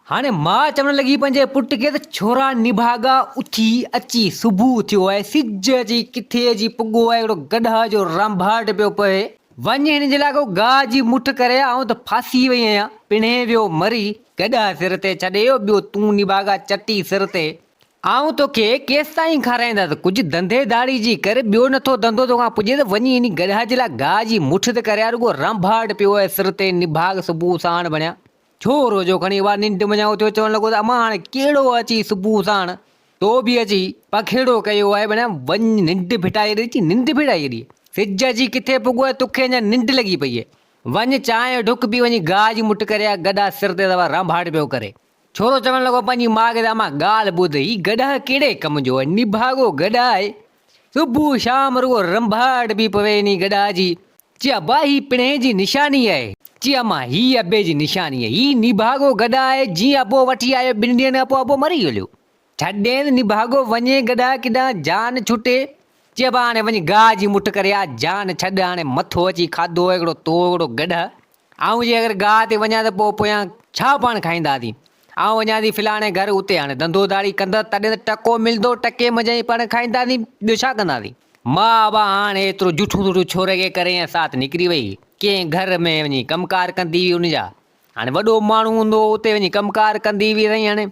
هاڻي ماء چوڻ لڳي پنهنجي پٽ کي ته ڇورا نڀاڳا اٿي اچي صبح ٿيو آهي سج اچي ڪٿي اچي پڳو آهي هڪڙو گڏهه جو رانڀاٽ پيو پوي وڃ هن جي لاء ڪو گاهه جي مٺ ڪري آئون ته ڦاسي وئي آهيان پڻهين ويو مري گڏهه سر تي ڇڏي ويو ٻيو تون نڀاڳا چٽي سر تي آئون توکي ڪيستائين کارائيندس ڪجهه ڌنڌي ڌاڙي جي ڪر ٻيو نٿو ڌنڌو توکان پڄي ته وڃي هن گڏهه جي لاء گاهه جي مٺ ته ڪري آ رڳو رانڀاٽ پيو آهي سر تي نڀاڳ صبح ساڻ بڻيا ڇورو جو کڻي اها ننڊ منجهان اٿيو چوڻ لڳو ته امان هاڻي ڪهڙو اچي صبح ساڻ تو به اچي پکيڙو ڪيو آهي بڻيا وڃ ننڊ ڦٽائي ڏي چي ننڊ ڦٽائي ڏي سج اچي ڪٿي پڳو آهي توکي اڃا ننڊ لڳي پئي آهي وڃ چانهه جو ڍڪ پي وڃي گاهه جي مٺ ڪري آ گڏا سر تي دوا رانڀاٽ پيو ڪري. ڇورو چوڻ لڳو پنهنجي ماء کي ته امان ڳالهه ٻڌ هي گڏهه ڪهڙي ڪم جو آهي نڀاڳو گڏهه آهي صبح شام رڳو رنڀاٽ پئي پوي انهي گڏهه جي چي ابا هي پڻهين جي نشاني آهي. چي اما هي ابي جي نشاني آهي. هي نڀاڳو گڏهه آهي، جيئن ابو وٺي آيو ٻن ڏينهن کان پوء ابو مري هليو. ڇڏينس نڀاڳو وڃي گڏهه ڪيڏانهن جان ڇٽي. چي ابا هاڻي وڃ گاهه جي مٺ ڪري آ جان ڇڏ هاڻي مٿو اچي کاڌو هڪڙو تو هڪڙو گڏهه. آئون جي اگر گاهه تي وڃان ته پوء پويان ڇا پاڻ کائينداسين. آئون وڃان ٿي فلاڻي گهر اتي هاڻي ڌنڌو ڌاڙي ڪندس تڏهن ته ٽڪو ملندو ٽڪي منجهان ئي پاڻ کائينداسين ٻيو ڇا ڪنداسين. ماء ابا هاڻ ايترو جٺون سٺون ڇوري کي ڪري ۽ ساٿ نڪري وئي. ڪنهن گهر ۾ وڃي ڪم ڪار ڪندي هئي ان جا. هاڻي وڏو ماڻهو هوندو هو اتي وڃي ڪم ڪار ڪندي هئي سائين هاڻي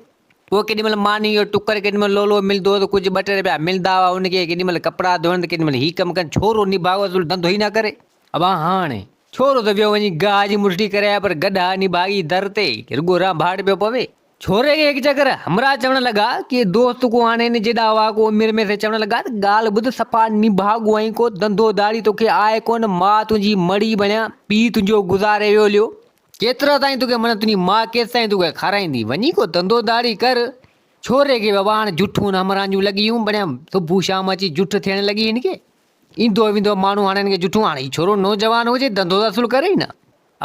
پوء ڪيڏي مهل ماني جو ٽڪر ڪيڏي مهل لولو ملندو هو ته ڪجهه ٻه ٽي رپيا ملندا هئا ان کي ڪيڏي مهل ڪپڙا ڌوئڻ ته ڪيڏي مهل هي ڪم ڪرڻ ڇورو نڀاڳو اصل ڌنڌو ئي نه ڪري. ابا هاڻ ڇورو ته ويو وڃي گاهه جي مٺڙي ڪري آيو پر گڏهه نڀاڳي در تي رڳو رانڀاٽ پيو پوي. ڇوري کي هڪ چڪر همراهه چوڻ لڳا، ڪي دوست ڪو هاڻي هن جيڏا هئا ڪو عمر ۾ سي چوڻ لڳا ته ڳالهه ٻڌ صفا نڀاڳو آهين ڪو ڌنڌو ڌاڙي توکي آهي ڪونه ماء تنهنجي مڙي بڻيا پيء تنهنجو گذاري ويو هليو ڪيترا تائين توکي معنيٰ تنهنجي ماء ڪيستائين توکي کارائيندي وڃي ڪو ڌنڌو ڌاڙي ڪر ڇوري کي بابا هاڻي جٺون همراهن جون لڳي ويون بڻيا صبح شام اچي جٺ ٿيڻ لڳي هن کي ايندو ويندو ماڻهو هاڻي هن کي جٺون هاڻي هي ڇورو نوجوان هجي ڌنڌو ته اصل ڪري ئي نه.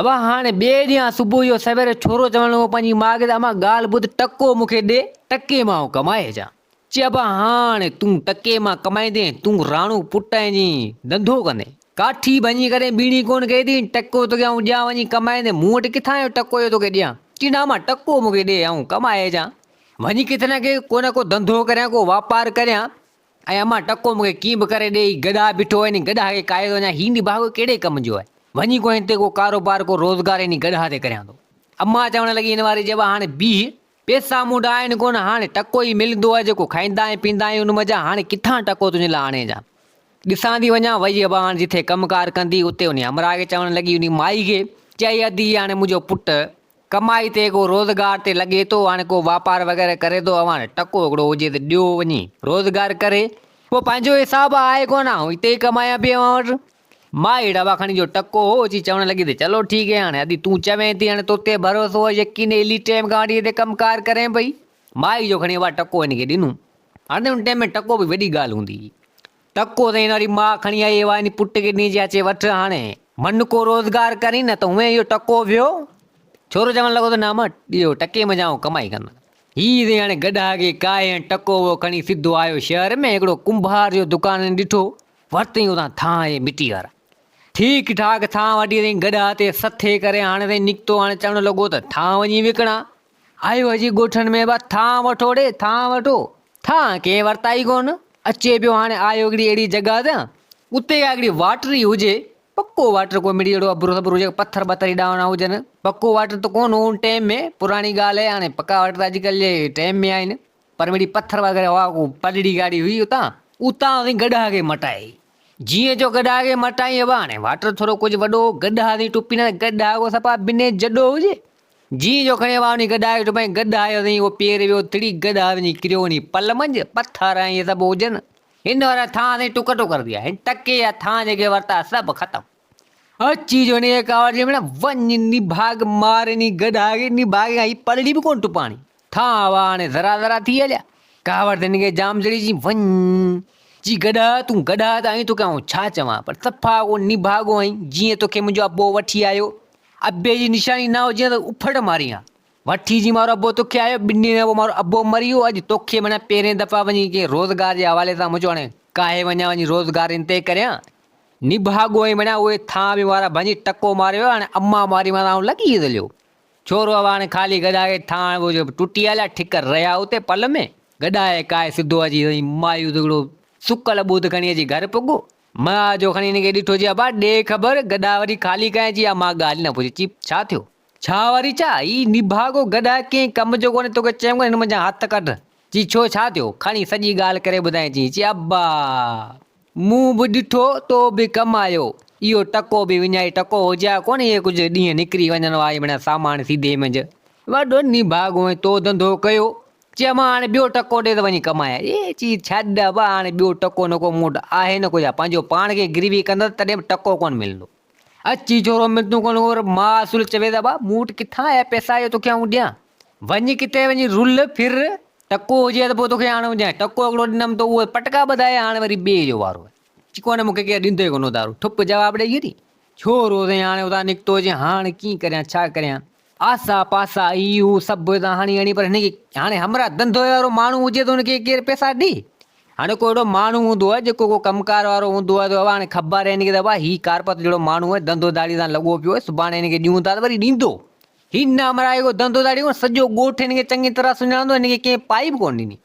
ابا هاڻي ٻئي ڏينهن صبح جو سوير ڇورو چوڻ لڳو پنهنجي ماء کي ته امان ڳالهه ٻڌ ٽڪو مون کي ڏي ٽڪي مان آئون ڪمائي اچان. چي ابا هاڻي تون ٽڪي مان ڪمائيندين تون راڻو پٽ آهين جي ڌنڌو ڪندين. ڪاٺي ڀڃي ڪڏهن ٻيڻي ڪونه ڪئي اٿئي ٽڪو توکي آئون ڏيان وڃي ڪمائيندين مون وٽ ڪٿان آيو ٽڪو جو توکي ڏيان. چي نه امان ٽڪو مون کي ڏي آئون ڪمائي اچان. وڃي ڪٿي نه ڪو نه ڪو ڌنڌو ڪريان ڪو واپار ڪريان. ۽ امان ٽڪو مون کي ڪيئن به ڪري ڏي، هي گڏاهه بيٺو آهي، انهي گڏاهه کي ڪاهي ٿو وڃان، هي نڀاڳو ڪهڙي ڪم جو آهي، وڃي ڪو هن تي ڪو ڪاروبار ڪو روزگار انهي گڏاهه تي ڪريان ٿو. امان چوڻ لڳي هن واري جي ابا هاڻي بيهه، پئسا مون وٽ آهن ڪونه، هاڻي ٽڪو ئي ملندو آهي جيڪو کائيندا ۽ پيئندا آهيون ان منجهان، هاڻي ڪٿان ٽڪو تنهنجي لاء آڻي اچان. ڏسان ٿي وڃان، وئي ابا هاڻي جٿي ڪم ڪار ڪندي اتي انهي همراهه کي چوڻ لڳي انهي مائي کي، چئي ادي هاڻي منهنجو پٽ ڪمائي تي ڪو روزگار تي لڳي ٿو هاڻي ڪو واپار وغيره ڪري ٿو اوهان وٽ ٽڪو هڪڙو هجي ته ڏيو وڃي روزگار ڪري پوء پنهنجو حساب آهي ڪونه آئون هتي ئي ڪمايان پئي اوهان وٽ مائي ڊٻا کڻي جو ٽڪو هو اچي چوڻ لڳي ته چلو ٺيڪ هي هاڻي ادي تون چوين ٿي هاڻي توتي ڀروسو آهي يقين الي ٽيم کان وٺي هتي ڪم ڪار ڪرين پئي مائي جو کڻي اها ٽڪو هن کي ڏنو هاڻي ان ٽيم ۾ ٽڪو به وڏي ڳالهه هوندي هئي ٽڪو ته هن واري ماء کڻي آئي اها هن پٽ کي ڏني چي اچي وٺ هاڻي من ڪو روزگار ڪرين نه ته هونئن اهو ٽڪو ويو. ڇورو چوڻ لڳو ته نه امان اهو ٽڪي منجهان آئون ڪمائي ڪندس. هي سائين هاڻي گڏهه کي ڪاهي ۽ ٽڪو اهو کڻي سڌو آيو شهر ۾ هڪڙو ڪنڀار جو دڪان هن ڏٺو. ورتئين اتان ٿانء ۽ مٽي وارا. ٺيڪ ٺاڪ ٿانء وٺي سائين گڏهه تي سٿي ڪري هاڻي سائين نڪتو هاڻي چوڻ لڳو ته ٿانء وڃي وڪڻان. آيو اچي ڳوٺن ۾ با ٿانء وٺو ڙي ٿانء وٺو. ٿانء ڪنهن ورتا ئي ڪونه. اچي پيو هاڻي آيو هڪڙي اهڙي جڳهه تي اتي ڪا هڪڙي واٽري هجي پڪو واٽر ڪو مڙئي اهڙو اڀرو سڀرو هجي پٿر ٻٿر ايڏا نه هجن پڪو واٽر ته ڪونه هو ان ٽيم ۾ پراڻي ڳالهه آهي هاڻي پڪا واٽر ته اڄڪلهه جي ٽيم ۾ آهن پر مڙئي پٿر وغيره هئا ڪو پلڙي گاڏي هئي اتان اتان اسين گڏهه کي مٽائي جيئن جو گڏهه کي مٽائي ابا هاڻي واٽر ٿورو ڪجهه وڏو هو گڏهه اسين ٽپي نه گڏهه ڪو صفا بنهه جڏو هجي جيئن جو کڻي واني گڏهه کي ٽپائين گڏهه آيو سائين اهو پير ويو ٿڙي گڏهه وڃي ڪريو وڃي پل منجهه پٿر ۽ اهي سڀ هجن هن وارا ٿانء سائين ٽڪر ٽڪر ٿي ويا هن ٽڪي جا ٿانء جيڪي ورتا سڀ ختم اچي جو انهيء ڪاوڙ جي مڙا وڃ نڀاڳ مار انهي گڏهه کي نڀاڳ کان هي پلڙي به ڪونه ٽپاڻي ٿانء هئا هاڻي ذرا ذرا ٿي هليا ڪاوڙ ته هن کي جام چڙهي چي وڃ چي گڏهه تون گڏهه ته آهين توکي آئون ڇا چوان پر صفا ڪو نڀاڳو آهين جيئن توکي منهنجو ابو وٺي آيو ابي جي نشاني نه هجي ها ته اڦڙ مارين ها. وٺي جي مارو ابو توکي آيو، ٻن ڏينهن کان پوء مارو ابو مري ويو، اڄ توکي معنيٰ پهرين دفعا وڃي ڪنهن روزگار جي حوالي سان منهنجو هاڻي ڪاهي وڃان وڃي روزگار ان تي ڪريان. نڀاڳو ۽ معنيٰ اهي ٿانء به وارا ڀڃي ٽڪو ماريو هاڻي امان ماري معنيٰ آئون لڳي هليو. ڇورو اوا هاڻي خالي گڏا کي ٿاڻ جو ٽٽي هليا ٺڪر رهيا اتي پل ۾. گڏائي ڪاهي سڌو اچي سائين مايوس هڪڙو سڪل ٻوٿ کڻي اچي گهر پڳو. ماء جو کڻي هن کي ڏٺو چي ابا ڏي خبر گڏا وري خالي ڪانهي چي ها مان ڳالهه نه پڇي چي ڇا ٿيو؟ ڇا وري ڇا هي نڀاڳو گڏا ڪنهن ڪم جو ڪونهي توکي چيم ڪونه هن منجهان هٿ ڪڍ چي ڇو ڇا ٿيو؟ کڻي سڄي ڳالهه ڪري ٻڌائين چي چي ابا مون به ڏٺو تو به ڪم آيو اهو ٽڪو به وڃائي ٽڪو هجي ها ڪونه اهي ڪجهه ڏينهن نڪري وڃن ها هي مڙيا سامان سيڌي منجهه وڏو نڀاڳو ۽ تو ڌنڌو ڪيو چي امان هاڻي ٻيو ٽڪو ڏي ته وڃي ڪمايان. اي چي ڇڏ ابا هاڻي ٻيو ٽڪو نه ڪو مون وٽ آهي نه ڪو يا پنهنجو پاڻ کي گروي ڪندس تڏهن به ٽڪو ڪونه ملندو. اچي ڇورو ملتون ڪونه ڪو پر ماء اصل چوي ته ابا مون وٽ ڪٿان آيا پئسا جو توکي آئون ڏيان. وڃ ڪٿي وڃي رل ڦر ٽڪو هجي ها ته پوء توکي آڻي ڏيان. ٽڪو هڪڙو ڏنم ته اهو پٽڪا ٻڌايا هاڻي وري ٻئي جو وارو آهي. چي ڪونه مون کي ڪير ڏيندو ئي ڪونه اڌارو. ٺپ جواب ڏئي ڇڏي. ڇورو سائين هاڻي اتان نڪتو چي هاڻ ڪيئن ڪريان ڇا ڪريان. آسا پاسا اي هو سڀ هتان هڻي هڻي پر هن کي هاڻي همراهه ڌنڌو وارو ماڻهو هجي ته هن کي ڪير پئسا ڏي. هاڻي ڪو اهڙو ماڻهو هوندو آهي جيڪو ڪو ڪم ڪار وارو هوندو آهي ته بابا هاڻي خبر آهي هن کي ته بابا هي ڪارپت جهڙو ماڻهو آهي ڌنڌو ڌاڙي سان لڳو پيو آهي سڀاڻي هن کي ڏيون ٿا ته وري ڏيندو. هي نه همراهه ڪو ڌنڌو ڌاڙي ڪونه سڄو ڳوٺ هن کي چڱي طرح سڃاڻندو هن کي ڪنهن پائي به ڪونه ڏني.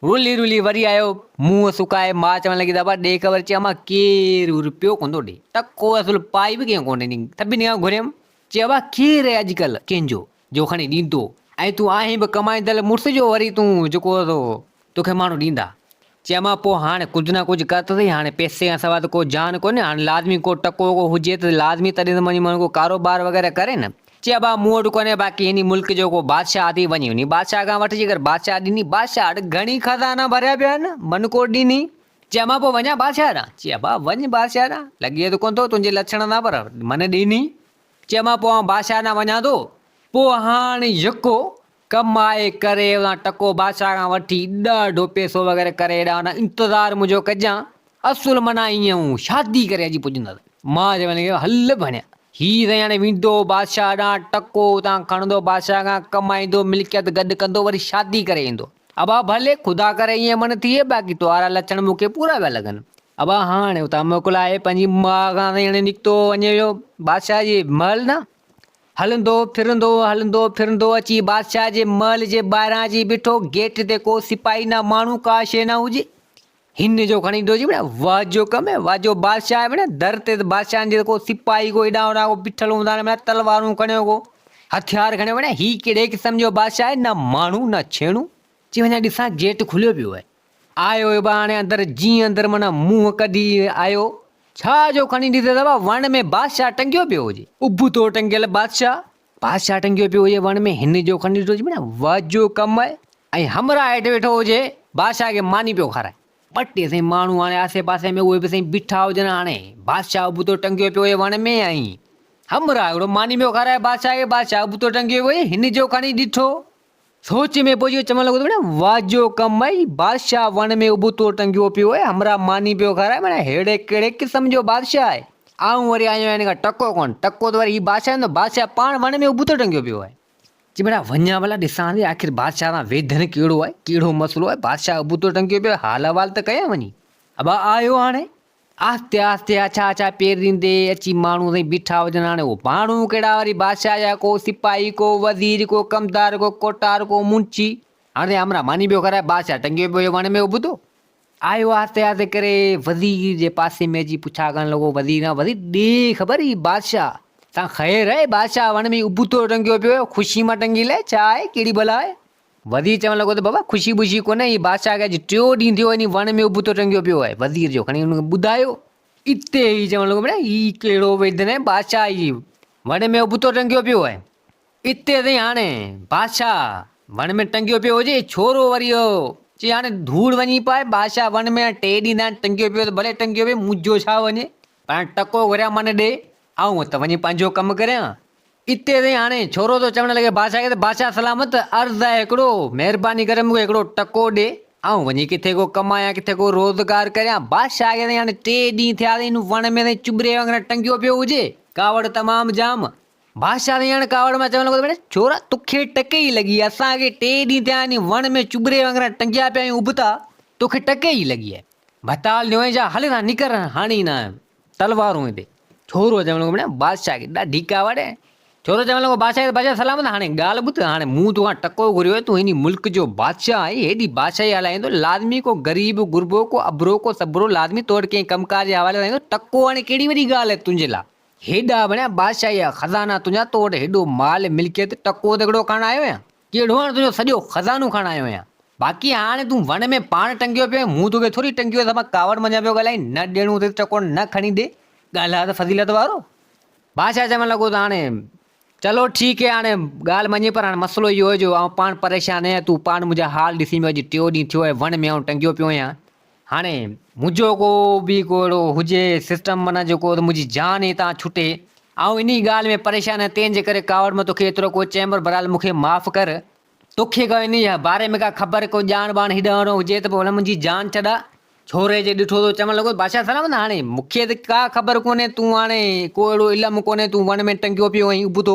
رلي رلي وري آيو، منهن سڪائي ماء چوڻ لڳي ته ابا ڏي خبر، چي امان ڪير رپيو ڪونه ٿو ڏي، ٽڪو اصل پائي به ڪنهن ڪونه ڏني، سڀني کان گهريم، چي ابا ڪير آهي اڄڪلهه ڪنهن جو، جو کڻي ڏيندو، ۽ تون آهين به ڪمائيندڙ مڙس جو وري تون جيڪو سو توکي ماڻهو ڏيندا، چي امان پوء هاڻ ڪجهه نه ڪجهه ڪر ته سهي، هاڻي پئسي کان سواء ته ڪو جان ڪونهي، هاڻ لازمي ڪو ٽڪو وڪو هجي ته لازمي تڏهن ته مڃ ماڻهو ڪو ڪاروبار وغيره ڪري نه. چي ابا مون وٽ ڪونهي باقي هني ملڪ جو ڪو بادشاهه اٿئي وڃي انهي بادشاهه کان وٺ جيڪر بادشاهه ڏني بادشاهه وٽ گهڻي خزانا ڀريا پيا آهن من ڪو ڏيني. چي امان پوء وڃان بادشاهه ڏانهن؟ چي ابا وڃ بادشاهه ڏانهن لڳي ته ڪونه ٿو تنهنجي لڇڻ تان پر من ڏيني. چي امان پوء آئون بادشاهه ڏانهن وڃان ٿو. پوء هاڻ يڪو ڪمائي ڪري اتان ٽڪو بادشاهه کان وٺي ڏاڍو پئسو وغيره ڪري هيڏانهن هوڏانهن انتظار منهنجو ڪجان. اصل معنيٰ ائين هون شادي ڪري اچي پڄندس. مان چوڻ لڳي هل ڀڻيا. هي سائين هاڻي ويندو بادشاهه ڏانهن ٽڪو اتان کڻندو بادشاهه کان ڪمائيندو ملڪيت گڏ ڪندو وري شادي ڪري ايندو. ابا ڀلي خدا ڪري ائين من ٿئي باقي توارا لڇڻ مون کي پورا پيا لڳن. ابا هاڻي اتان موڪلائي پنهنجي ماء کان سائين هاڻي نڪتو وڃي ويو بادشاهه جي محل ڏانهن. هلندو ڦرندو هلندو ڦرندو اچي بادشاهه جي محل جي ٻاهران اچي بيٺو. گيٽ تي ڪو سپاهي نه ماڻهو ڪا شيء نه هجي. هن جو کڻي ڏٺو چي ڀيڻا واهه جو ڪم آهي واهه جو بادشاهه آهي ڀيڻا در تي ته بادشاهن جي ته ڪو سپاهي ڪو هيڏانهن هوڏانهن ڪو بيٺل هوندا آهن ڀيڻا تلوارون کڻيو ڪو هٿيار کڻيو ڀيڻا هي ڪهڙي قسم جو بادشاهه آهي نه ماڻهو نه ڇيڻو. چي وڃان ڏسان گيٽ کليو پيو آهي. آيو ابا هاڻي اندر جيئن اندر معنيٰ منهن ڪڍي آيو. ڇا جو کڻي ڏسي ته ابا وڻ ۾ بادشاهه ٽنگيو پيو هجي. ابتو ٽنگيل بادشاهه. بادشاهه ٽنگيو پيو هجي وڻ ۾ هن جو کڻي ڏٺو چي معنيٰ واهه جو ڪم آهي. ۽ همراهه هيٺ ويٺو هجي بادشاهه کي ماني پيو کارائي. ٻه ٽي سائين ماڻهو هاڻي آسي پاسي ۾ اهي به سائين بيٺا هجن هاڻي بادشاهه ابتو ٽنگيو پيو هجي وڻ ۾ ۽ همراهه هڪڙو ماني پيو کارائي بادشاهه کي بادشاهه ابتو ٽنگيو پيو هجي هن جو کڻي ڏٺو. سوچ ۾ پئجي ويو، چوڻ لڳو ته ڀيڻا واهه جو ڪم آهي، بادشاهه وڻ ۾ ابتو ٽنگيو پيو آهي، همراهه ماني پيو کارائي، معنيٰ ههڙي ڪهڙي قسم جو بادشاهه آهي، آئون وري آيو آهيان هن کان ٽڪو ڪونه، ٽڪو ته وري هي بادشاهه ڏيندو، بادشاهه پاڻ وڻ ۾ ابتو ٽنگيو پيو آهي. چي ڀيڻا وڃان ڀلا ڏسان ٿي آخر بادشاهه سان ويڌن ڪهڙو آهي، ڪهڙو مسئلو آهي، بادشاهه ابتو ٽنگيو پيو آهي، حال احوال ته ڪيان وڃي. ابا آيو هاڻي آهستي آهستي آڇا آڇا پير ڏيندي اچي ماڻهو سائين بيٺا هجن. هاڻي اهو ماڻهو ڪهڙا وري بادشاهه جا ڪو سپاهي ڪو وزير ڪو ڪمدار ڪو ڪوٽار ڪو منشي. هاڻي سائين همراهه ماني پيو کارائي بادشاهه ٽنگيو پيو هيو وڻ ۾ ابتو. آيو آهستي آهستي ڪري وزير جي پاسي ۾ اچي پڇا ڪرڻ لڳو وزير کان وزير ڏي خبر هي بادشاهه سان خير آهي بادشاهه وڻ ۾ ابتو ٽنگيو پيو هيو خوشي مان ٽنگيل آهي ڇا آهي ڪهڙي بلا آهي. وزير چوڻ لڳو ته بابا خوشي ٻشي ڪونهي، هي بادشاهه کي اڄ ٽيون ڏينهن ٿيو وڃي وڻ ۾ ابتو ٽنگيو پيو آهي. وزير جو کڻي هن کي ٻڌايو. اتي هي چوڻ لڳو ڀيڻا هي ڪهڙو ويڌن آهي، بادشاهه هي وڻ ۾ ابتو ٽنگيو پيو آهي. اتي سائين هاڻي بادشاهه وڻ ۾ ٽنگيو پيو هجي، ڇورو وري چي هاڻي ڌوڙ وڃي پائي، بادشاهه وڻ ۾ ٽي ڏينهن تائين ٽنگيو پيو ته ڀلي ٽنگيو پيو منهنجو ڇا وڃي، پر هاڻي ٽڪو گهريان من ڏي، آئون ته وڃي پنهنجو ڪم ڪريان. اتي سائين هاڻي ڇورو ٿو چوڻ لڳي بادشاهه کي ته بادشاهه سلامت عرض آهي هڪڙو، مهرباني ڪري مون کي هڪڙو ٽڪو ڏي، آئون وڃي ڪٿي ڪو ڪمايان ڪٿي ڪو روزگار ڪريان. بادشاهه کي سائين هاڻي ٽي ڏينهن ٿيا سائين وڻ ۾ سائين چٻري وانگر ٽنگيو پيو هجي، ڪاوڙ تمام جام. بادشاهه سائين هاڻي ڪاوڙ مان چوڻ لڳو ته ڀيڻ ڇورا توکي ٽڪي ئي لڳي آهي، اسان کي ٽي ڏينهن ٿيا آهن وڻ ۾ چٻري وانگر ٽنگيا پيا آهيون ابتا، توکي ٽڪي ئي لڳي آهي. ڀتال نيو جا هل هتان نڪر هاڻي نه تلوارون هتي. ڇورو چوڻ لڳو ڀيڻ بادشاهه کي ڏاڍي ڪاوڙ آهي. ڇورو چوڻ لڳو، بادشاهه بادشاهه سلامت، هاڻي ڳالهه ٻڌ، هاڻي مون تو کان ٽڪو گهريو آهي، تون هن ملڪ جو بادشاهه آهين، هيڏي بادشاهي هلائين ٿو، لازمي ڪو غريب غربو، ڪو اڀرو، ڪو سڀرو لازمي تو وٽ ڪنهن ڪم ڪار جي حوالي سان ايندو، ٽڪو هاڻي ڪهڙي وڏي ڳالهه آهي تنهنجي لاء؟ هيڏا بڻيا بادشاهي جا خزانا تنهنجا، تو وٽ هيڏو مال ملڪيت، ٽڪو ته هڪڙو کڻڻ آيو آهيان، ڪهڙو هاڻي تنهنجو سڄو خزانو کڻڻ آيو آهيان، باقي هاڻي تون وڻ ۾ پاڻ ٽنگيو پيو آهين، مون توکي ٿوري ٽنگيو آهي، مان ڪاوڙ منجهان پيو ڳالهائين، نه ڏيڻو اٿئي ته ٽڪو نه کڻي ڏي، ڳالهاء ته فضيلت وارو. بادشاهه چوڻ لڳو ته هاڻي چلو ٺيڪ هي هاڻي ڳالهه مڃي پر هاڻي مسئلو اهو آهي جو آئون پاڻ پريشان آهيان تون پاڻ منهنجا حال ڏسين پيو اڄ ٽيون ڏينهن ٿيو آهي وڻ ۾ آئون ٽنگيو پيو آهيان هاڻي منهنجو ڪو به ڪو اهڙو هجي سسٽم معنيٰ جيڪو ته منهنجي جان هتان ڇٽي آئون انهي ڳالهه ۾ پريشان آهيان تنهن جي ڪري ڪاوڙ ۾ توکي ايترو ڪو چيم پر بهرحال مون کي معاف ڪر توکي ڪا انهيء باري ۾ ڪا خبر، ڪو ڄاڻ ٻاڻ هيڏانهن هوڏانهن هجي ته پوء ڀلا منهنجي جان ڇڏاء. ڇوري جي ڏٺو ته چوڻ لڳو، بادشاهه سلامت، هاڻي مون کي ته ڪا خبر ڪونهي، تون هاڻي ڪو اهڙو علم ڪونهي، تون وڻ ۾ ٽنگيو پيو آهين ابتو،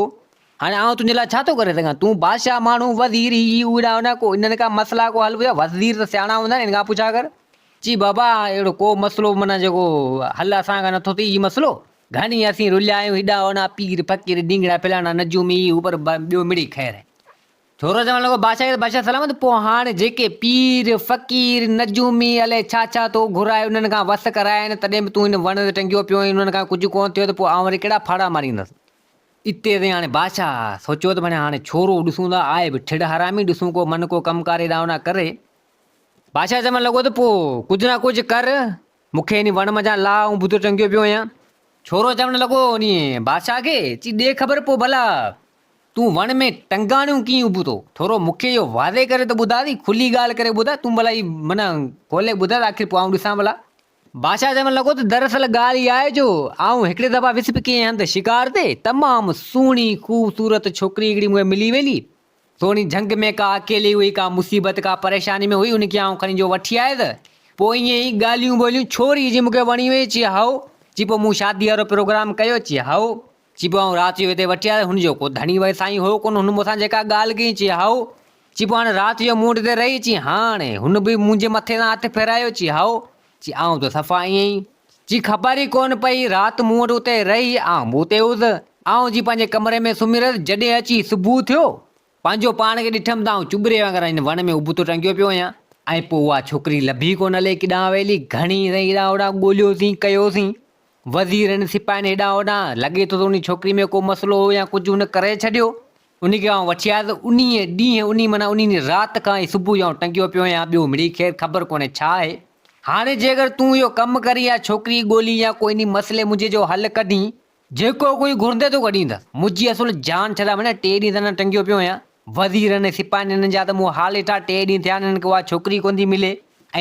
هاڻي آئون تنهنجي لاء ڇا ٿو ڪري سگهان؟ تون بادشاهه ماڻهو، وزير هي هي اهڙا هوندا، ڪو انهن کان مسئلا ڪو حل پڇا، وزير ته سياڻا هوندا آهن، انهن کان پڇا ڪر. چي، بابا اهڙو ڪو مسئلو معنيٰ جيڪو حل اسان کان نٿو ٿئي، هي مسئلو گهڻي اسين رليا آهيون، هيڏانهن هوڏانهن پير فقير ڊينگڙا فلاڻا نجومي هي هو پر ٻيو مڙئي خير آهي. ڇورو چوڻ لڳو، بادشاهه کي ته بادشاهه سلامت، پوء هاڻ جيڪي پير، فقير، نجومي الائي ڇا ڇا تو گهرائي انهن کان وس ڪرايا آهن، تڏهن به تون هن وڻ تي ٽنگيو پيو آهين، انهن کان ڪجهه ڪونه ٿيو ته پوء آئون وري ڪهڙا ڦاڙها ماريندس. اتي تائين هاڻي بادشاهه سوچيو ته ڀڻيا هاڻي ڇورو ڏسون ٿا، آهي به ٺڙ حرامي، ڏسون ڪو من ڪو ڪم ڪار هيڏانهن هوڏانهن ڪري. بادشاهه چوڻ لڳو ته پوء ڪجهه نه ڪجهه ڪر، مون کي هن وڻ منجهان لاهه، آئون بت ٽنگيو پيو آهيان. ڇورو چوڻ لڳو انهيء بادشاهه کي، چي ڏي خبر پوء ڀلا تون وڻ ۾ ٽنگاڻيون ڪيئن ابتو؟ ٿورو مون کي اهو واضح ڪري ته ٻڌاء ته کلي ڳالهه ڪري ٻڌاء، تون ڀلا هي معنيٰ کولي ٻڌاء ته آخر پوء آئون ڏسان ڀلا. بادشاهه چوڻ لڳو ته دراصل ڳالهه اها آهي جو آئون هڪڙي دفعا ويس به ڪنهن هنڌ شڪار تي، تمام سهڻي خوبصورت ڇوڪري هڪڙي مون کي ملي ويلي، سهڻي جهنگ ۾ ڪا اڪيلي هئي، ڪا مصيبت ڪا پريشاني ۾ هئي، ان کي آئون کڻي جو وٺي آيس، پوء ائين ئي ڳالهيون ٻولهيون، ڇوري جي مون کي وڻي وئي، چي هائو، چي پوء مون شادي وارو پروگرام ڪيو، چي هائو، چي پوء آئون رات جو هتي وٺي آيس، هن جو ڪو ڌڻي وري سائين هو ڪونه، هن مون سان جيڪا ڳالهه ڪئي، چي هائو، چي پوء هاڻي رات جو مون وٽ هتي رهي، چي هاڻي هن به منهنجي مٿي تان هٿ ڦيرايو، چي هائو، چي آئون ته صفا ائين ئي، چي خبر ئي ڪونه پئي، رات مون وٽ اتي رهي، آئون به اتي هيس، آئون جي پنهنجي ڪمري ۾ سمهي رهيس، جڏهن اچي صبح ٿيو، پنهنجو پاڻ کي ڏٺم ته آئون چٻري وانگر هن وڻ ۾ ابتو ٽنگيو پيو آهيان ۽ پوء اها ڇوڪري لڀي ڪونه الائي ڪيڏانهن ويلي، گهڻي سائين هيڏانهن هوڏانهن ڳوليوسين، ڪيوسين، وزيرن سپاهين هيڏانهن هوڏانهن، لڳي ٿو ته انهي ڇوڪري ۾ ڪو مسئلو هو يا ڪجهه هن ڪري ڇڏيو، انهي کي آئون وٺي آيس، انهيء ڏينهن انهي معنيٰ انهي رات کان ئي صبح جو آئون ٽنگيو پيو آهيان، ٻيو مڙئي خير خبر ڪونهي ڇا آهي. هاڻي جيڪر تون اهو ڪم ڪرين يا ڇوڪري ڳولين يا ڪو انهي مسئلي منهنجي جو حل ڪڍين، جيڪو ڪوئي گهرندي تو ڪڍيندس. منهنجي اصل جان ڇڏا معنيٰ ٽي ڏينهن ته اڃا ٽنگيو پيو آهيان. وزيرن ۽ سپاهين هنن جا ته مون حال ڏٺا، ٽي ڏينهن ٿيا آهن هنن کي اها ڇوڪري ڪونه ٿي ملي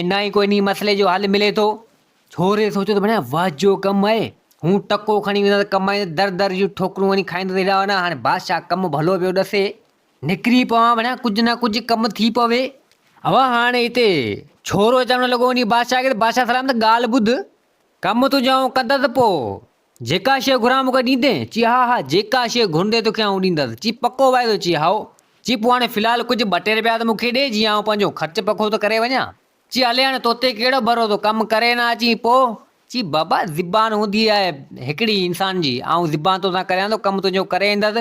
۽ نه ئي ڪو انهي مسئلي جو حل ملي ٿو. ڇوري سوچيو ته ڀڻيا واهه جو ڪم آهي. هون ٽڪو کڻي ويندس ڪمائيندس در در جون ٺوڪرون وڃي کائيندس هيڏانهن هوڏانهن هاڻي بادشاهه ڪم ڀلو پيو ڏسي. نڪري پوان ڀڻيا ڪجهه نه ڪجهه ڪم ٿي پوي. اوهان هاڻي هتي ڇورو چوڻ لڳو انهي بادشاهه کي ته بادشاهه سلامت ڳالهه ٻڌ. ڪم تنهنجو آئون ڪندس پوء جيڪا شيء گهران مون کي ڏيندين؟ چي ها ها جيڪا شيء گهرندين توکي آئون ڏيندس. چي پڪو واعدو؟ چي هائو. چي پوء هاڻي في الحال ڪجهه ٻه ٽي رپيا ته مون کي ڏي جيئن آئون پنهنجو خرچ پکو ته ڪري وڃان. چي هلي هاڻي توتي ڪهڙو ڀروسو ڪم ڪري نه اچين پوء؟ چي بابا زبان هوندي آهي هڪڙي انسان جي آئون زبان توسان ڪريان ٿو ڪم تنهنجو ڪري ايندس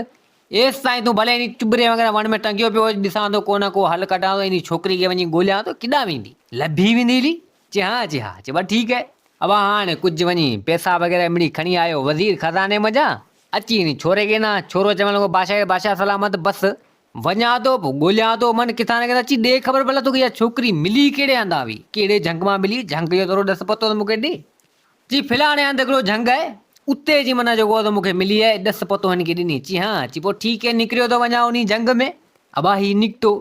ايستائين تون ڀلي انهي چٻري وانگر وڻ ۾ ٽنگيو پيو هج ڏسان ٿو ڪو نه ڪو حل ڪڍان ٿو انهي ڇوڪري کي وڃي ڳوليان ٿو ڪيڏانهن ويندي لڀي ويندي هلي چي ها چي ها چي بس ٺيڪ آهي ابا هاڻي ڪجهه وڃي پئسا وغيره مڙئي کڻي آيو وزير خزاني منجهان اچي انهي ڇوري کي ڏنا ڇورو چوڻ لڳو بادشاهه کي بادشاهه سلامت بس وڃان ٿو پوء ڳوليان ٿو من ڪٿان نه ڪٿان چي ڏي خبر ڀلا توکي اها ڇوڪري ملي ڪهڙي هنڌان هئي ڪهڙي جهنگ مان ملي جهنگ جو ٿورو ڏس پتو ته مون کي ڏي چي فلاڻي هنڌ هڪڙو جهنگ آهي اتي جي معنيٰ جيڪو آهي سو مون کي ملي آهي ڏس پتو هن کي ڏني چي ها چي پوء ٺيڪ آهي نڪريو ٿو وڃان انهي جهنگ ۾ ابا هي نڪتو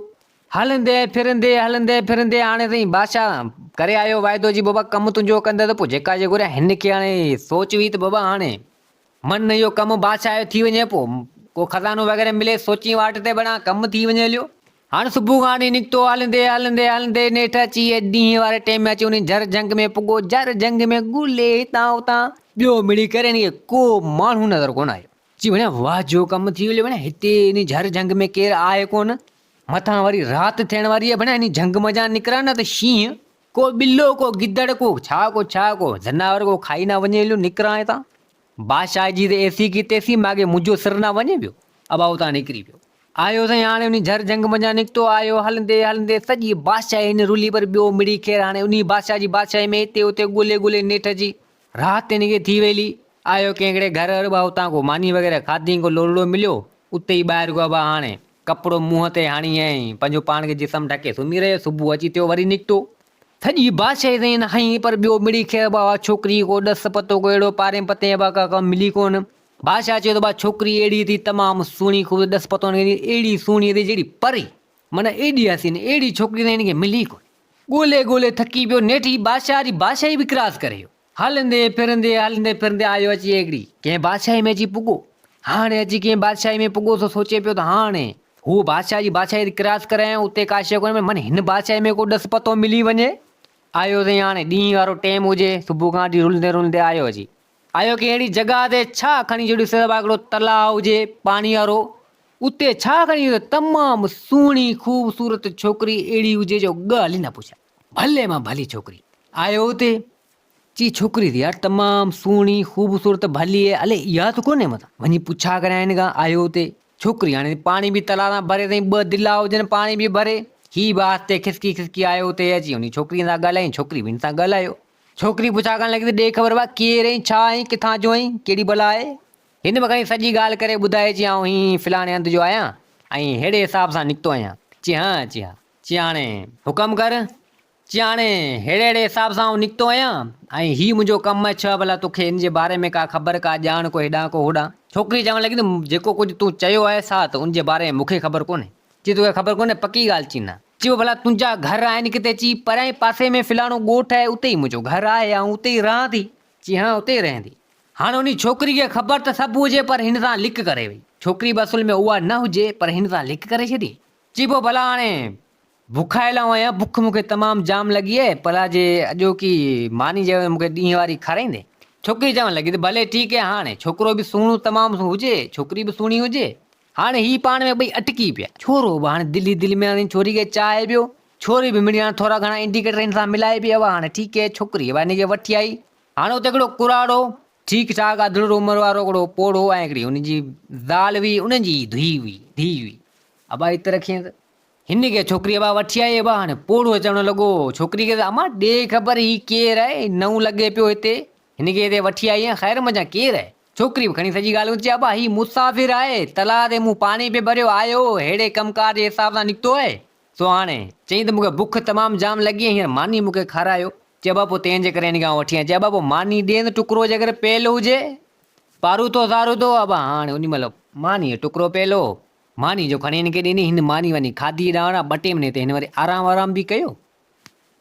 هلندي ڦرندي هلندي ڦرندي هاڻي سائين بادشاهه ڪري آيو واعدو جي بابا ڪم تنهنجو ڪندس پوء جيڪا جي گهريان هن کي هاڻي سوچ هئي ته بابا هاڻي من اهو ڪم بادشاهه جو ٿي وڃي پوء ڪو خزانو وغيره ملي سوچين واٽ تي بڻا ڪم ٿي وڃي هليو. هاڻ صبح کان وٺي نڪتو هلندي هلندي هلندي نيٺ اچي ڏينهن واري ٽيم ۾ اچي انهي جھر جھنگ ۾ پڳو جھر جھنگ ۾ ڳولي هتان هتان ٻيو مڙي ڪري هن کي ڪو ماڻهو نظر ڪونه آيو. چي ڀڻيا واهه جو ڪم ٿي ويو ڀڻيا هتي انهي جھر جھنگ ۾ ڪير آهي ڪونه مٿان وري رات ٿيڻ واري آهي ڀڻيا انهي جھنگ منجهان نڪران نه ته شينهن ڪو ٻلو ڪو گدڙ ڪو ڇا ڪو ڇا ڪو زناور ڪو کائي نه وڃي هليو نڪران هتان بادشاهه جي ته ايسي ڪي تيسي ماڳهين منهنجو سر نه وڃي پيو. ابا اتان نڪري پيو. آيو سائين هاڻي انهي جھر جھنگ منجھان نڪتو آيو هلندي هلندي سڄي بادشاهي هن رلي پر ٻيو مڙئي خير هاڻي انهي بادشاهه جي بادشاهي ۾ هتي هتي ڳولي ڳولي نيٺ اچي رات هن کي ٿي ويلي. آيو ڪنهن هڪڙي گھر اربا اتان ڪو ماني وغيره کاڌي ڪو لولڙو مليو اتي ئي ٻاهر ڪو ابا هاڻي ڪپڙو منهن تي هڻي ۽ پنهنجو پاڻ کي جسم ڍڪي سمهي رهيو صبح اچي ٿيو وري نڪتو. سڄي بادشاهي سائين هن هنئي پر ٻيو مڙئي خير ابا اها ڇوڪري ڪو ڏس پتو ڪو اهڙو پارين پتين ابا ڪا ڪا ملي ڪونه. بادشاهه چيو ته با ڇوڪري اهڙي اٿئي تمام سهڻي خوبصورت ڏس پتو هن کي اهڙي سهڻي اٿئي جهڙي پري معنيٰ ايڏي حسين اهڙي ڇوڪري سائين هن کي ملي ڪونه. ڳولي ڳولي ٿڪي پيو نيٺ هي بادشاهه جي بادشاهي به ڪراس ڪري ويو. هلندي ڦرندي هلندي ڦرندي آيو اچي هڪڙي ڪنهن بادشاهي ۾ اچي پڳو. هاڻي اچي ڪنهن بادشاهي ۾ پڳو سو سوچي پيو ته هاڻي هو بادشاهه جي بادشاهي ڪراس ڪري آيو اتي ڪا شيء ڪونهي من هن بادشاهي ۾ ڪو ڏس پتو ملي وڃي. آيو سائين هاڻي ڏينهن وارو ٽيم هجي صبح کان وٺي رلندي رلندي آيو اچي آيو ڪنهن اهڙي جڳهه تي ڇا کڻي جو ڏسي ته هڪڙو تلاء هجي پاڻي وارو اتي ڇا کڻي ته تمام سهڻي خوبصورت ڇوڪري اهڙي هجي جو ڳالهه ئي نه پڇا ڀلي مان ڀلي ڇوڪري آيو اتي چي ڇوڪري ته يار تمام سهڻي خوبصورت ڀلي آهي الائي اها ته ڪونهي متان وڃي پڇا ڪريان هن کان آيو اتي ڇوڪري هاڻي پاڻي به تلاء تان ڀري اٿئي ٻه دلا هجن پاڻي به ڀري هي به آهستي کسڪي کسڪي آيو اتي اچي ان ڇوڪري سان ڳالهايائين ڇوڪري به هن سان ڳالهايو ڇوڪري پڇا ڪرڻ لڳي ته ڏي خبر ڀاء ڪير آهين، ڇا آهين، ڪٿان جو آهين، ڪهڙي بلا آهي؟ هن به کڻي سڄي ڳالهه ڪري ٻڌائي چي آئون هي فلاڻي هنڌ جو آهيان ۽ ههڙي حساب سان نڪتو آهيان. چي ها، چي ها. چي هاڻي حڪم ڪر. چي هاڻي ههڙي ههڙي حساب سان آئون نڪتو آهيان ۽ هي منهنجو ڪم آهي ڇا ڀلا توکي ان جي باري ۾ ڪا خبر ڪا ڄاڻ ڪو هيڏانهن ڪو هوڏانهن. ڇوڪري چوڻ لڳي ته جيڪو ڪجهه تون چيو آهي سا ته ان جي باري ۾ مون کي خبر ڪونهي. چي توکي خبر ڪونهي پڪي ڳالهه چي نه. چيو ڀلا تنهنجا گهر آهن ڪٿي؟ چي پريان پاسي ۾ فلاڻو ڳوٺ آهي اتي ئي منهنجو گهر آهي آئون اتي ئي رهان ٿي. چي ها اتي ئي رهين ٿي. هاڻ انهي ڇوڪري کي خبر ته سڀ هجي پر هن سان لڪ ڪري وئي. ڇوڪري به اصل ۾ اها نه هجي پر هن سان لڪ ڪري ڇڏي. چي پوء ڀلا هاڻي بکايل آئون آهيان بک مون کي تمام جام لڳي آهي ڀلا جي اڄوڪي ماني جي مون کي ڏينهن واري کارائيندين. ڇوڪري چوڻ لڳي ته ڀلي ٺيڪ آهي هاڻي ڇوڪرو به سهڻو تمام هجي ڇوڪري به سهڻي هجي هاڻي هي پاڻ ۾ ٻئي اٽڪي پيا. ڇورو به هاڻي دل ئي دل ۾ هاڻي ڇوري کي چاهي پيو. ڇوري به مڙئي هاڻي ٿورا گهڻا انڊيڪيٽر هن سان ملائي پئي. اها هاڻي ٺيڪ هي ڇوڪري اها هن کي وٺي آئي. هاڻي اتي هڪڙو ڪراڙو، ٺيڪ ٺاڪ اڌڙوٽ عمر وارو هڪڙو پوڙهو ۽ هڪڙي هن جي زال هئي، انهن جي ڌيء هئي، ڌيء هئي. ابا هت رکينس. هن کي ڇوڪري ابا وٺي آئي. ابا هاڻي پوڙهو چوڻ لڳو ڇوڪري کي ته امان ڏي خبر هي ڪير آهي، نئون لڳي پيو هتي. هن کي هتي وٺي آئي آهين، خير منجهان ڪير آهي؟ ڇوڪري به کڻي سڄي ڳالهه ٻڌي، ابا هي مسافر آهي، تلاء تي مون پاڻي پئي ڀريو، آيو هو، ههڙي ڪم ڪار جي حساب سان نڪتو آهي، سو هاڻي، چيائين ته مون کي بک تمام جام لڳي آهي، هينئر ماني مون کي کارايو. چي ابا پوء تنهن جي ڪري هن کي آئون وٺي آيان. چي ابا پوء ماني ڏين ته ٽڪرو جيڪر پيل هجي، پاروٿو ساروٿو، ابا هاڻي انهي مهل مانيء جو ٽڪرو پيل هو، ماني جو کڻي هن کي ڏني، هن ماني واني کاڌي ڏاڙا ٻه ٽي مني تي هن وري آرام وارام به ڪيو.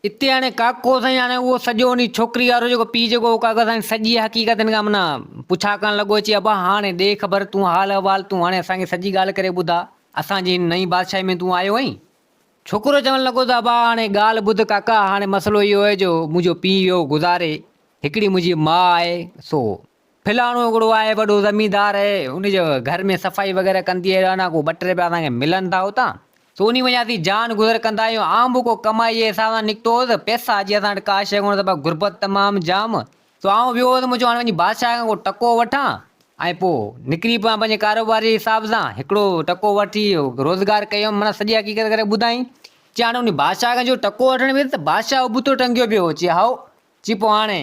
اتي هاڻي ڪاڪو سائين هاڻي اهو سڄو انهي ڇوڪري وارو جيڪو پيء جيڪو هو ڪاڪو سائين سڄي حقيقت هن کان معنيٰ پڇا ڪرڻ لڳو چي ابا هاڻي ڏي خبر تون حال احوال تون هاڻي اسان کي سڄي ڳالهه ڪري ٻڌاء اسان جي هن نئين بادشاهي ۾ تون آيو آهين. ڇوڪرو چوڻ لڳو ته ابا هاڻي ڳالهه ٻڌ ڪاڪا هاڻي مسئلو اهو آهي جو منهنجو پيء ويو گذاري هڪڙي منهنجي ماء آهي سو فلاڻو هڪڙو آهي وڏو زميندار آهي ان جي گهر ۾ صفائي وغيره ڪندي آهي اڃا ڪو ٻه ٽي رپيا اسان کي ملن ٿا اتان سو انهي وڃان اسين جان گذر ڪندا آهيون آئون به ڪو ڪمائي جي حساب سان نڪتو هوس پئسا اڄ اسان وٽ ڪا شيء ڪونه ته غربت تمام جام سو آئون ويو هوس مون چيو هاڻي وڃي بادشاهه کان ڪو ٽڪو وٺان ۽ پوء نڪري پوان پنهنجي ڪاروبار جي حساب سان هڪڙو ٽڪو وٺي روزگار ڪيم معنيٰ سڄي حقيقت ڪري ٻڌائين چي هاڻي انهي بادشاهه کان جو ٽڪو وٺڻ ويس ته بادشاهه ابتو ٽنگيو پيو هو چي هائو چي پوء هاڻي؟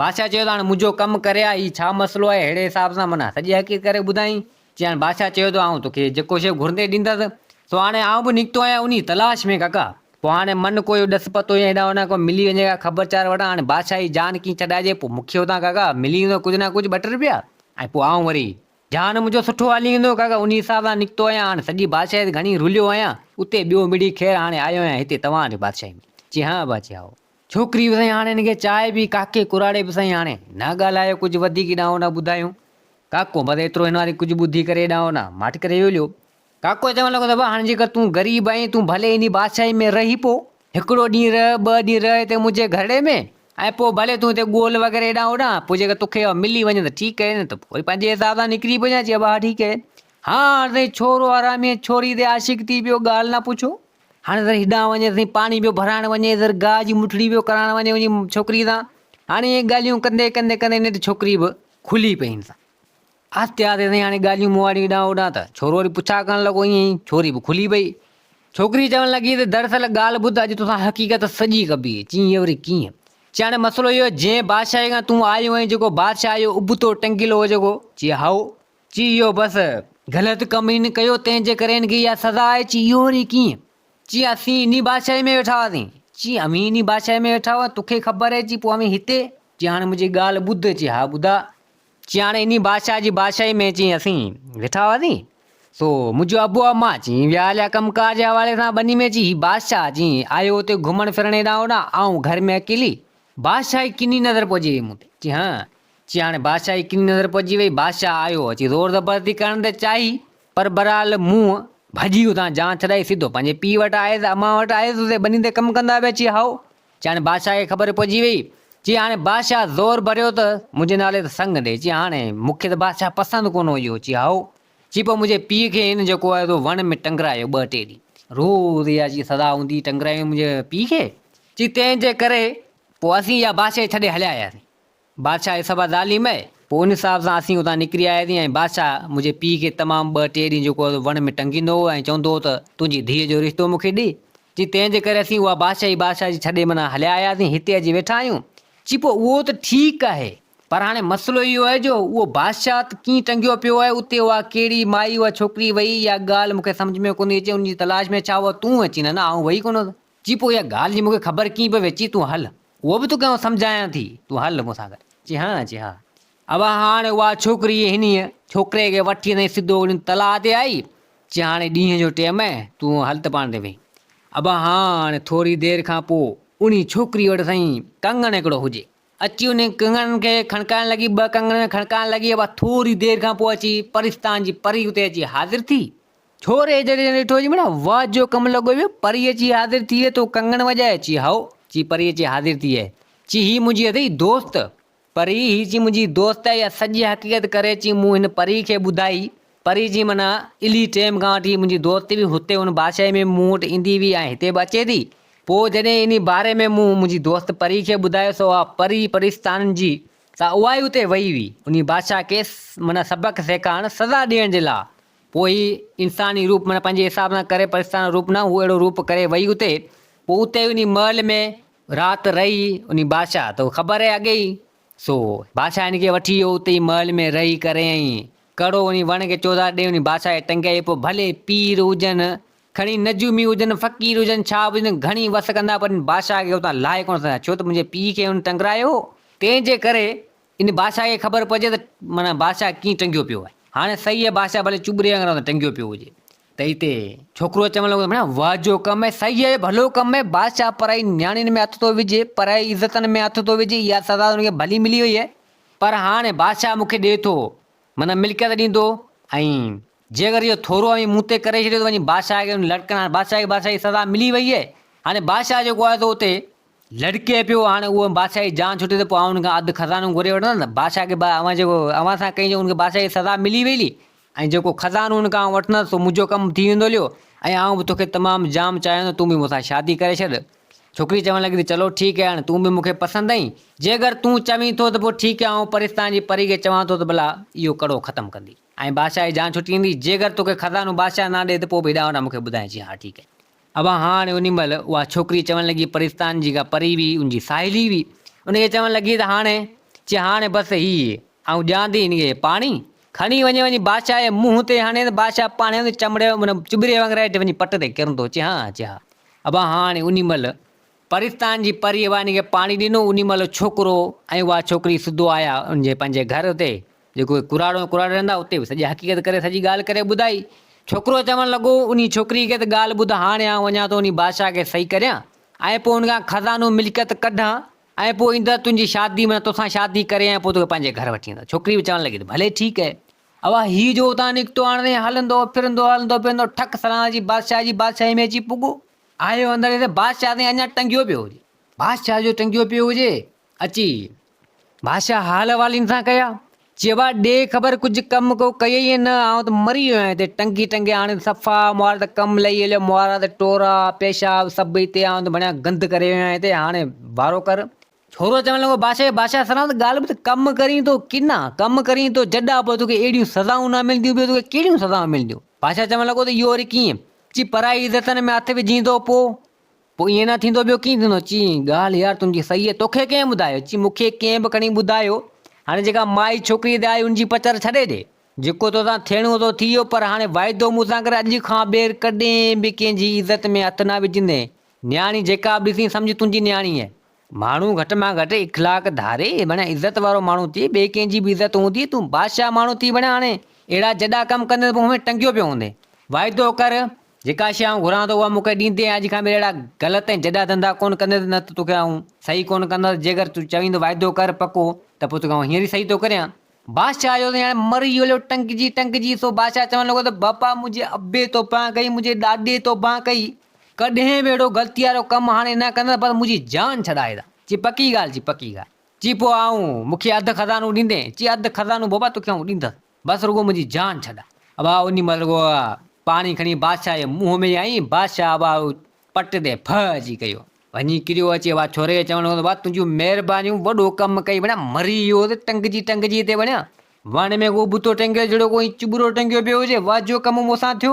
بادشاهه چيو ته هاڻي منهنجو ڪم ڪري آ، هي ڇا مسئلو آهي؟ ههڙي حساب سان معنيٰ سڄي حقيقت ڪري ٻڌائين. چي هاڻي بادشاهه چيو ته آئون توکي جيڪو شيء گهرندين ڏيندس. سو هاڻي آئون به نڪتو آهيان انهي تلاش ۾ ڪاڪا. پوء هاڻي من ڪو اهو ڏس پتو يا هيڏانهن هوڏانهن ڪو ملي وڃي ڪا خبر چار وٺان. هاڻي بادشاهه جي جان ڪيئن ڇڏائجي؟ پوء مون کي اتان ڪاڪا ملي ويندو ڪجهه نه ڪجهه ٻه ٽي رپيا ۽ پوء آئون وري جهان منهنجو سٺو هلي ويندو ڪاڪا. انهي حساب سان نڪتو آهيان. هاڻي سڄي بادشاهي تي گهڻي رليو آهيان. اتي ٻيو مڙئي خير هاڻي آيو آهيان هتي توهان وٽ بادشاهي ۾. چي ها ابا چي هائو. ڇوڪري به سائين هاڻي هن کي چاهي به ڪاڪي ڪراڙي به سائين هاڻي نه ڳالهايو ڪجهه وڌيڪ ڏانهن هوڏانهن ٻڌايون. ڪاڪو بس ايترو هن واري ڪجهه ٻڌي ڪري ڏانهن هوڏانهن ماٺ ڪري ويو هليو. ڪاڪو چوڻ لڳو ته ابا هاڻي جيڪر تون غريب آهين تون ڀلي انهي بادشاهي ۾ رهي پو هڪڙو ڏينهن رهه ٻه ڏينهن رهه هتي منهنجي گهرڙي ۾ ۽ پوء ڀلي تون هتي ڳول وغيره هيڏانهن هوڏانهن پوء جيڪر توکي اها ملي وڃي ته ٺيڪ آهي نه ته پوء وري پنهنجي حساب سان نڪري پئجان چي ابا ها ٺيڪ آهي. هاڻ سائين ڇورو حرامي ڇوري تي عاشق ٿي پيو ڳالهه نه پڇو. هاڻي ذرا هيڏانهن وڃي سائين پاڻي پيو ڀرائڻ وڃي ذرا گاهه جي مٺڙي پيو ڪرائڻ وڃي وڃي ڇوڪري سان هاڻي ائين ڳالهيون ڪندي ڪندي ڪندي نيٺ ڇوڪري به کلي پئي هن سان. آهستي آهستي سائين هاڻي ڳالهيون مهاڙيون هيڏانهن هوڏانهن ته ڇورو وري پڇا ڪرڻ لڳو ائين ئي ڇوري به کلي پئي. ڇوڪري چوڻ لڳي ته دراصل ڳالهه ٻڌ اڄ توسان حقيقت سڄي ڪبي. چيائين هيء وري ڪيئن؟ چي هاڻي مسئلو اهو آهي جنهن بادشاهي کان تون آيو آهين جيڪو بادشاهه اهو ابتو ٽنگيل هو جيڪو. چي هائو. چي اهو بس غلط ڪم هن ڪيو تنهن جي ڪري هن کي اها سزا آهي. چي اهو وري ڪيئن؟ چي اسين انهي بادشاهي ۾ ويٺا هئاسين. چي اوهين انهي بادشاهي ۾ ويٺا هئا توکي خبر آهي چي پوء اوهين هتي؟ چي هاڻي منهنجي ڳالهه ٻڌ. چي ها ٻڌاء. چي هاڻي انهي بادشاهه جي بادشاهي ۾ چي اسين ويٺا هئاسين، سو منهنجو ابو امان چي ويا هليا ڪم ڪار جي حوالي سان ٻني ۾ چي هي بادشاهه چي آيو اتي گهمڻ ڦرڻ هيڏانهن هوڏانهن، آئون گهر ۾ اڪيلي، بادشاهه جي ڪني نظر پئجي وئي مون تي، چي هان، چي هاڻي بادشاهه جي ڪني نظر پئجي وئي، بادشاهه آيو اچي زور زبردستي ڪرڻ ته چاهي، پر بهرحال مون ڀڄي اتان جان ڇڏائي سڌو پنهنجي پيء وٽ آيس، امان وٽ آيس، اتي ٻني تي ڪم ڪندا پيا، چي هائو، چي هاڻي بادشاهه کي خبر پئجي وئي. چي هاڻي بادشاهه زور ڀريو ته منهنجي نالي تي سڱ ڏي. چي هاڻي مون کي ته بادشاهه پسند ڪونه هو اهو. چي هائو. چي پوء منهنجي پيء کي هن جيڪو آهي سو وڻ ۾ ٽنگرايو ٻه ٽي ڏينهن. روز اها چي سزا هوندي ٽنگرايو منهنجي پيء کي. چي تنهن جي ڪري پوء اسين اها بادشاهي ڇڏي هليا آياسين. بادشاهه سڀا ظالم آهي. پوء ان حساب سان اسين اتان نڪري آياسين ۽ بادشاهه منهنجي پيء کي تمام ٻه ٽي ڏينهن جيڪو آهي سو وڻ ۾ ٽنگيندو هو ۽ چوندو هو ته تنهنجي ڌيء جو رشتو مون کي ڏي. چي تنهن جي ڪري اسين اها بادشاهي بادشاهه جي ڇڏي معنيٰ هليا آياسين هتي اچي ويٺا آهيون. چي پوء اهو ته ٺيڪ آهي پر هاڻي مسئلو اهو آهي جو اهو بادشاهه ته ڪيئن ٽنگيو پيو آهي اتي اها ڪهڙي مائي اها ڇوڪري وئي اها ڳالهه مون کي سمجهه ۾ ڪونه ٿي اچي ان جي تلاش ۾ ڇا اها تون اچين نه نه آئون وئي ڪونه هوس. چي پوء اها ڳالهه جي مون کي خبر ڪيئن پوي؟ چي تون هل. اهو به توکي آئون سمجهايان ٿي. تون هل مون سان گڏ. چي ها، چي ها. ابا هاڻ اها ڇوڪري هنيء ڇوڪري کي وٺي سائين سڌو ان تلاء تي آئي. چي هاڻي ڏينهن جو ٽيم آهي، تون هل ته پاڻ تي ويهين. ابا هاڻ ٿوري دير کان پوء انهي ڇوڪري وٽ سائين ڪنگڻ هڪڙو هجي. اچي انهي ڪنگڻن کي کڻڪائڻ لڳي، ٻه ڪنگڻ کڻڪائڻ لڳي. ابا ٿوري دير کان پوء اچي پرستان جي پري اتي اچي حاضر ٿي. ڇوري جڏهن ڏٺو چي مڙا واهه جو ڪم لڳو ويو، پري اچي حاضر ٿي وئي، تو ڪنگڻ وڄائي؟ چي هائو، چي پري اچي حاضر ٿي آهي. چي هي منهنجي اٿئي دوست. پري هي چي منهنجي دوست آهي، اها سڄي حقيقت ڪري چي مون هن پري کي ٻڌائي. پري چي معنيٰ الهي ٽيم کان وٺي منهنجي دوست هئي، هتي ان بادشاهي ۾ مون وٽ ايندي هئي ۽ هتي به اچي ٿي. پوء جڏهن انهي باري ۾ مون منهنجي دوست پري کي ٻڌايو سو اها پري پرستانن جي سا اها ئي اتي وئي هئي، انهي بادشاهه کي معنيٰ سبق سيکارڻ سزا ڏيڻ جي لاء. پوء هي انساني روپ معنيٰ پنهنجي حساب سان ڪري پرستانه روپ نه هو اهڙو روپ ڪري وئي اتي پوء اتي انهي محل ۾ رات رهي انهي بادشاهه ته خبر آهي اڳي ئي سو بادشاهه هن کي وٺي ويو اتي ئي محل ۾ رهي ڪري ۽ ڪڙو انهي وڻ کي چوڌاري ڏئي انهي بادشاهه کي ٽنگيائين پوء ڀلي پير هجن کڻي نجومي هجن فقير هجن ڇا به هجن گهڻي وس ڪندا پر ان بادشاهه کي اتان لاهي ڪونه سگهندا ڇو ته منهنجي پيء کي هن ٽنگرايو هو تنهن جي ڪري ان بادشاهه کي خبر پئجي ته معنيٰ بادشاهه ڪيئن ٽنگيو پيو آهي. هاڻي صحيح آهي بادشاهه ڀلي چٻري وانگر اتي ٽنگيو پيو هجي. ته هتي ڇوڪرو چوڻ لڳو ته معنيٰ واهه جو ڪم آهي، صحيح آهي ڀلو ڪم آهي، بادشاهه پرائي نياڻين ۾ هٿ ٿو وجهي، پرائي عزتن ۾ هٿ ٿو وجهي، اها سزا ته ان کي ڀلي ملي وئي آهي. پر هاڻي بادشاهه مون کي ڏئي ٿو، معنيٰ ملڪيت ڏيندو ۽ جيڪر اهو ٿورو اوهين مون تي ڪري ڇڏيو ته وڃي بادشاهه کي لڙڪڻ هاڻي بادشاهه کي بادشاهه جي سزا ملي وئي آهي. هاڻي بادشاهه جيڪو آهي سو اتي لڙڪي پيو، هاڻي اهو بادشاهه جي جان ڇٽي ته پوء آئون ان کان اڌ خزانو گهري وٺندس. بادشاهه کي اوهان جيڪو اوهان سان ڪئي جو ان کي بادشاهه جي سزا ملي وئي هلي ۽ جيڪو خزانو ان کان آئون وٺندس سو منهنجو ڪم ٿي ويندو هليو ۽ آئون به توکي تمام جام چاهيان ٿو تون به مون سان شادي ڪري ڇڏ. ڇوڪري چوڻ لڳي ته چلو ٺيڪ آهي هاڻي تون به مون کي پسند آهين جيڪر تون چوين ٿو ته پوء ٺيڪ آهي آئون پرستان جي پري کي چوان ٿو ته ڀلا اهو ڪڙو ختم ڪندي ۽ بادشاهه جي جان ڇٽي ويندي جيڪر توکي خزانو بادشاهه نه ڏئي ته پوء به هيڏانهن هوڏانهن مون کي ٻڌائين چي ها ٺيڪ آهي. ابا هاڻ انهي مهل اها ڇوڪري چوڻ لڳي پرستان جي ڪا پري هئي ان جي ساهيلي هئي ان کي چوڻ لڳي ته هاڻي چي هاڻي بس هي آئون ڏيان ٿي هن کي پاڻي کڻي وڃي وڃي بادشاهه جي منهن تي هڻي ته بادشاهه پاڻي هوندي چمڙي معنيٰ چٻري وانگر هيٺ وڃي پٽ تي ڪرندو چي ها چي ها ابا هاڻي انهي مهل پرستان جي پري اها هن کي پاڻي ڏنو انهي مهل ڇوڪرو ۽ اها ڇوڪري سڌو آيا ان جي پنهنجي گهر تي جيڪو اهي ڪراڙو ۽ ڪراڙي رهندا اتي به سڄي حقيقت ڪري سڄي ڳالهه ڪري ٻڌائي. ڇوڪرو چوڻ لڳو، انهي ڇوڪري کي ته ڳالهه ٻڌ هاڻي آئون وڃان ٿو انهي بادشاهه کي صحيح ڪريان ۽ پوء ان کان خزانو ملڪيت ڪڍان ۽ پوء ايندس تنهنجي شادي معنيٰ توسان شادي ڪري ۽ پوء توکي پنهنجي گهر وٺي ايندس. ڇوڪري به چوڻ لڳي ته ڀلي ٺيڪ آهي. اها هي جو اتان نڪتو هاڻي تائين هلندو ڦرندو هلندو ڦرندو ٺڪ سلان اچي بادشاهه جي بادشاهي ۾ اچي پڳو. آيو اندر ته بادشاهه تائين اڃا ٽنگيو پيو هجي. بادشاهه جو ٽنگيو پيو هجي اچي بادشاهه حال احوال هن سان ڪيا. چي ابا ڏي خبر ڪجهه ڪم ڪو ڪيئي يا نه آئون ته مري ويو آهيان هتي ٽنگي ٽنگي هاڻي صفا مهار ته ڪم لهي هليو مهارا ته ٽورا پيشاب سڀ هتي آئون ته بڻيا گند ڪري ويو آهيان هتي هاڻي وارو ڪر. ڇورو چوڻ لڳو، بادشاهه بادشاهه سلامت ڳالهه ٻڌ، ڪم ڪرين ٿو ڪنا، ڪم ڪرين ٿو جڏا، پوء توکي اهڙيون سزائون نه ملنديون ٻيو توکي ڪهڙيون سزائون ملنديون؟ بادشاهه چوڻ لڳو ته اهو وري ڪيئن؟ چي پرائي عزتن ۾ هٿ وجهين ٿو پوء؟ پوء ائين نه ٿيندو ٻيو ڪيئن ٿيندو؟ چي ڳالهه يار تنهنجي صحيح آهي، توکي ڪنهن ٻڌايو؟ چي مون کي ڪنهن به کڻي ٻڌايو، هاڻي جيڪا مائي ڇوڪري تي آئي ان جي پچر ڇڏي ڏي، جيڪو توسان ٿيڻو هو سو ٿي ويو، پر هاڻي واعدو مون سان ڪر اڄ کان ٻيهر ڪڏهن به ڪنهن جي عزت ۾ هٿ نه وجهندين، نياڻي جيڪا به ڏسين سمجهه تنهنجي نياڻي آهي. ماڻهو گهٽ مان گهٽ اخلاق ڌاري بڻيا عزت وارو ماڻهو ٿي، ٻئي ڪنهن جي به عزت هوندي، تون بادشاهه ماڻهو ٿي بڻيا هاڻي اهڙا جڏا ڪم ڪندين ته پوء هونئن ٽنگيو پيو هوندين. واعدو ڪر، جيڪا شيء آئون گهران ٿو اها مون کي ڏيندين ۽ اڄ کان ٻيهر اهڙا غلط ۽ جڏا ڌنڌا ڪونه ڪندين نه ته توکي آئون صحيح ڪونه ڪندس، جيڪر تون چوين ته واعدو ڪر پڪو ته پوء توکي آئون هينئر ئي صحيح ٿو ڪريان. بادشاهه جو ته هاڻي مري ويو ٽنگجي ٽنگجي سو بادشاهه چوڻ لڳو ته بابا منهنجي ابي توبهه ڪئي منهنجي ڏاڏي توبهه ڪئي ڪڏهن به اهڙو غلطي وارو ڪم هاڻي نه ڪندس بس منهنجي جان ڇڏائي ته چي پڪي ڳالهه چي پڪي ڳالهه چي پوء آئون مون کي اڌ خزانو ڏيندين چي اڌ خزانو بابا توکي آئون ڏيندس بس رڳو منهنجي جان ڇڏاء ابا انهي مهل رڳو پاڻي کڻي بادشاهه جي منهن ۾ آئين بادشاهه ابا پٽ تي ڦهه اچي ڪيو. وڃي ڪريو اچي اها ڇوري کي چوڻ لڳو ته واهه تنهنجون مهربانيون وڏو ڪم ڪئي بڻيا مري ويو هوس ٽنگجي ٽنگجي هتي بڻيا وڻ ۾ ڪو ٻوتو ٽنگيل جهڙو ڪو ائين چٻرو ٽنگيو پيو هجي واهه جو ڪم مون سان ٿيو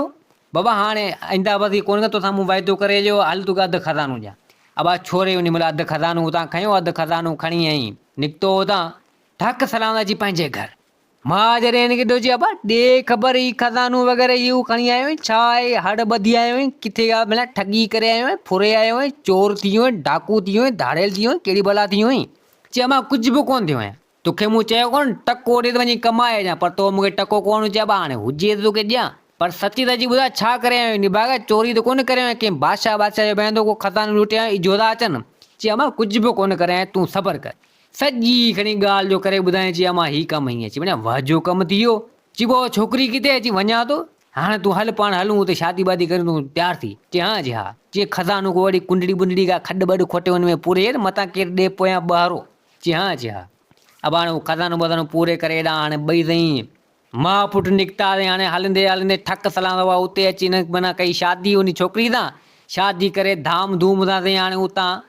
بابا هاڻي آئنده بس هي ڪونه ڪندس توسان مون واعدو ڪري ليو هل توکي اڌ خزانو ڏيان ابا ڇوري انهي مهل اڌ خزانو اتان کنيو اڌ خزانو کڻي ۽ نڪتو اتان ٺڪ سلام اچي پنهنجي گهر مان جڏهن هن کي ڏٺو چي ابا ڏي خبر هي خزانو وغيره هي هو کڻي آيو آهين ڇا آهي هڙ ٻڌي آيو آهين ڪٿي ڪا معنيٰ ٺڳي ڪري آيو آهين ڦري آيو آهين چور ٿي ويو آهين ڊاڪو ٿي ويو آهين ڌاڙيل ٿي ويو آهين ڪهڙي بلا ٿي ويو آهين چي امان ڪجهه به ڪونه ٿيو آهيان توکي مون چيو ڪونه ٽڪو ڏي ته وڃي ڪمائي اچان پر تو مون کي ٽڪو ڪونه چي ابا هاڻي هجي ته توکي ڏيان پر سچي سچي ٻڌاء ڇا ڪري آيو آهين نڀاڳا چوري ته ڪونه ڪري آيو آهين ڪنهن بادشاهه بادشاهه جو بيان ٿو ڪو خزانو لٽي آيو آهين اجهو ٿا اچن چي امان ڪجهه به ڪونه ڪري آيو آهيان تون صبر ڪر سڄي کڻي ڳالهه جو ڪري ٻڌائين چي امان هي ڪم هيئن چي وڃان واهه جو ڪم ٿي ويو چي پوء ڇوڪري ڪٿي آهي چي وڃان ٿو هاڻي تون هل پاڻ هلون اتي شادي بادي ڪريون تون تيار ٿي چي ها چي ها چي خزانو ڪو اهڙي ڪنڊڙي ٻنڊڙي ڪا کڏ ٻڏ کوٽي ان ۾ پوري ڇڏ متان ڪير ڏي پويان ٻهارو چي ها چي ها ابا هاڻي هو خزانو بزانو پوري ڪري هيڏانهن هاڻي ٻئي سائين ماء پٽ نڪتا سائين هاڻي هلندي هلندي ٺڪ سلام هئا اتي اچي هن معنيٰ ڪئي شادي ان ڇوڪري سان شادي ڪري ڌام ڌوم سان سائين هاڻي اتان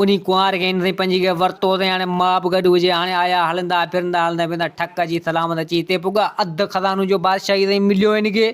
انهي ڪنوار کي هن سائين پنهنجي گهر ورتو سائين هاڻي ماء به گڏ هجي هاڻي آيا هلندا ڦرندا هلندا ڦرندا ٺڪ اچي سلامت اچي هتي پڳا اڌ خزانو جو بادشاهي سائين مليو هن کي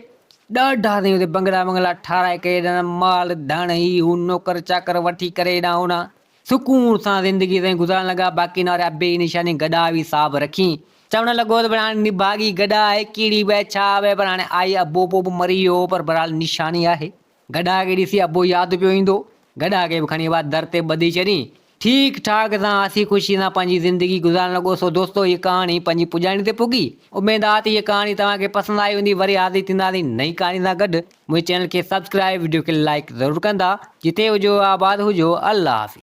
ڏاڍا سائين هتي بنگلا بنگلا ٺاهرائي ڪري ڏنا مال ڌڻ هي هو نوڪر چاڪر وٺي ڪري هيڏانهن هوڏانهن سڪون سان زندگي سائين گذارڻ لڳا باقي ناري ابي جي نشاني گڏا به صاحب رکين چوڻ لڳو ته هاڻي نڀاڳي گڏا آهي ڪهڙي به آهي ڇا به آهي پر هاڻي آئي ابو پوء به مري ويو هو پر بهرحال نشاني آهي گڏهه کي ڏسي ابو ياد پيو ايندو. گڏهه کي به کڻي اها در تي ٻڌي ڇڏين. ٺيڪ ٺاڪ سان هسي خوشي سان پنهنجي زندگي گذارڻ لڳو. سو دوستو هيء ڪهاڻي پنهنجي پڄاڻي تي پڳي. اميد آ ته هيء ڪهاڻي توهان کي پسند آئي هوندي. وري حاضر ٿينداسين نئين ڪهاڻي سان گڏ. منهنجي چينل کي سبسڪرائيب وڊيو کي لائيڪ ضرور ڪندا. جتي هجو آباد هجو. الله حافظ.